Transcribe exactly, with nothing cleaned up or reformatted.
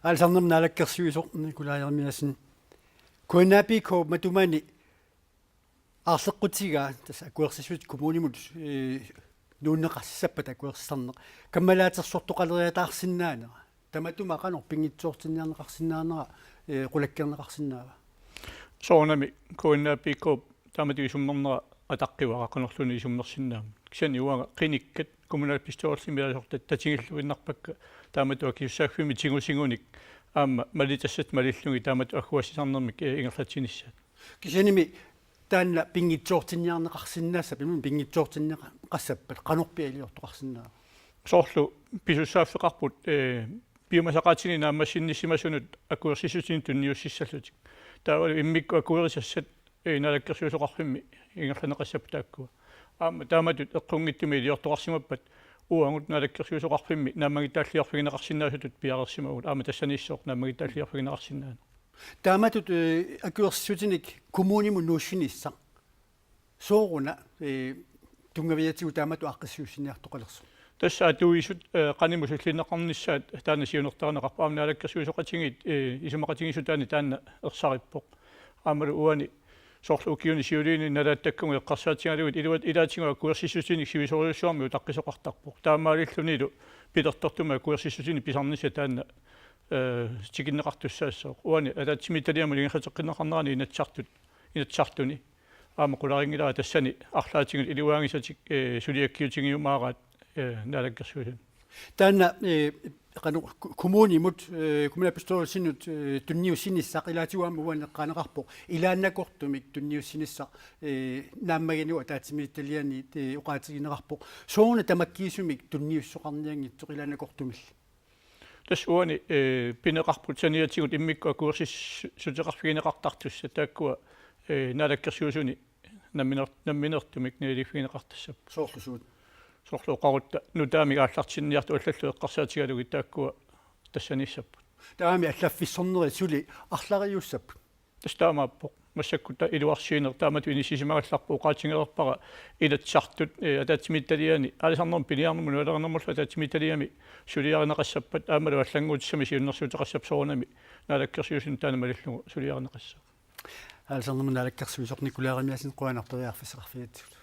Aalisarnermut naalakkersuisoq Nikolaj Jeremiassen. K N A P K matumani aarleqqutigaa tassa akuersissutit kommunimut, ee, nuunneqassappat akuersisarneq. Kammalaatersortoqaleriataarsinnaanera. Tamatuma qanoq pinngitsoortinniarneqarsinnaanera, ee, qulakkeerneqarsinnaava? Soorunami K N A P K taamatut isummernera ataqqivara qanorluunniit isummersinnaanersoq. Kisianni uanga qinikkat kommunalbestyrelsimi ilaasortat tatigilluinnarpakka taamatut akisussaaffimmi tigusigunik aamma malitassat malillugit taamatut agguaassisarnermik, ee, ingerlatsinissaat. Kisiannimi taanna pinngitsoortinniarneqarsinnaassappat, imaluunniit pinngitsoortinneqassappat, qanorpiaq iliortoqarsinnaava? Soorlu pisussaaffeqarput, ee, piumasaqaatini naammassinnissisimasunut akuersissutinik tunniussissallutik. Taavalu immikkut akuerisassat, ee, naalakkersuisoqarfimmi ingerlanneqassappat taakkua. Aamma taamatut eqqunngitsumik iliortoqarsimappat uagut naalakkersuisoqarfimmi naammagittaalliorfigineqarsinnaasutut piareersimavugut, aamma tassaniissoq naammagittaalliorfigineqarsinnaaneq. Taamatut, ee, akuersissutinik kommunimut nuussinissaq. Sooruna, ee, tunngaviatigut taamatut aaqqissuussiniartoqalersoq? Tassa atuisut, ee, qanimut sullinneqarnissaat taanna siunertarineqarpoq, aamma naalakkersuisoqatigiit, ee, isumaqatigiissutaanni taanna ersarippoq. Aammalu uani soorlu ukiuni siuliini nalaattakkagut eqqarsaatigalugit iluat-, ilaatigut akuersissutinik sivisoorujussuarmik utaqqisoqartarpoq. Taamaalillunilu pilertortumik akuersissutinik pisarnissaq taanna, ee, tikinneqartussaassooq. Uani ataatsimiititaliamut ingerlateqqinneqarnerani Inatsisartut, Inatsisartuni aamma qularinngilara tassani arlaatigut iluaagisatik, ee, suliakkiutigiumaaraat, ee, naalakkersuisuni. Taanna, ee, qanoq ku-, kommunimut, ee, kommunalbestyrelsinut, ee, tunniussinissaq ilaatigut aamma uani eqqaaneqarpoq ilaannakortumik tunniussinissaq, ee, naammagineq ataatsimiititaliani, ee, oqaatigineqarpoq. Sooruna tamakkiisumik tunniussoqarnianngitsoq ilaannakortumilli? Tassa uani, ee, pineqarput saniatigut immikkut akuersissuteqarfigineqartartussat taakkua, ee, naalakkersuisuni namminer-, nammineertumik naliliiffigineqartassapput. Soorlu suut? Soorlu oqarutta nutaamik aallartinniartut allallu eqqarsaatigalugit taakkua tassaniissapput. Taavami allaffissornerit suli arlariussapput? Tassa taamaappoq. Massakkut ta-, iluarsiineq taamatut inissisimagallarpoq, oqaatigereerpara Inatsisartut, ee, ataatsimiititaliani, aalisarnermut piniarnermut nualerinermullu ataatsimiititaliami suliarineqassappat aammalu allannguutissamik siunnersuuteqassapput, soorunami naalakkersuisunut taanna malillugu suliarineqassaaq. Aalisarnermut naalakkersuisoq Nikolaj Jeremiassen, qujanaq periarfissaqarfigigatsigut.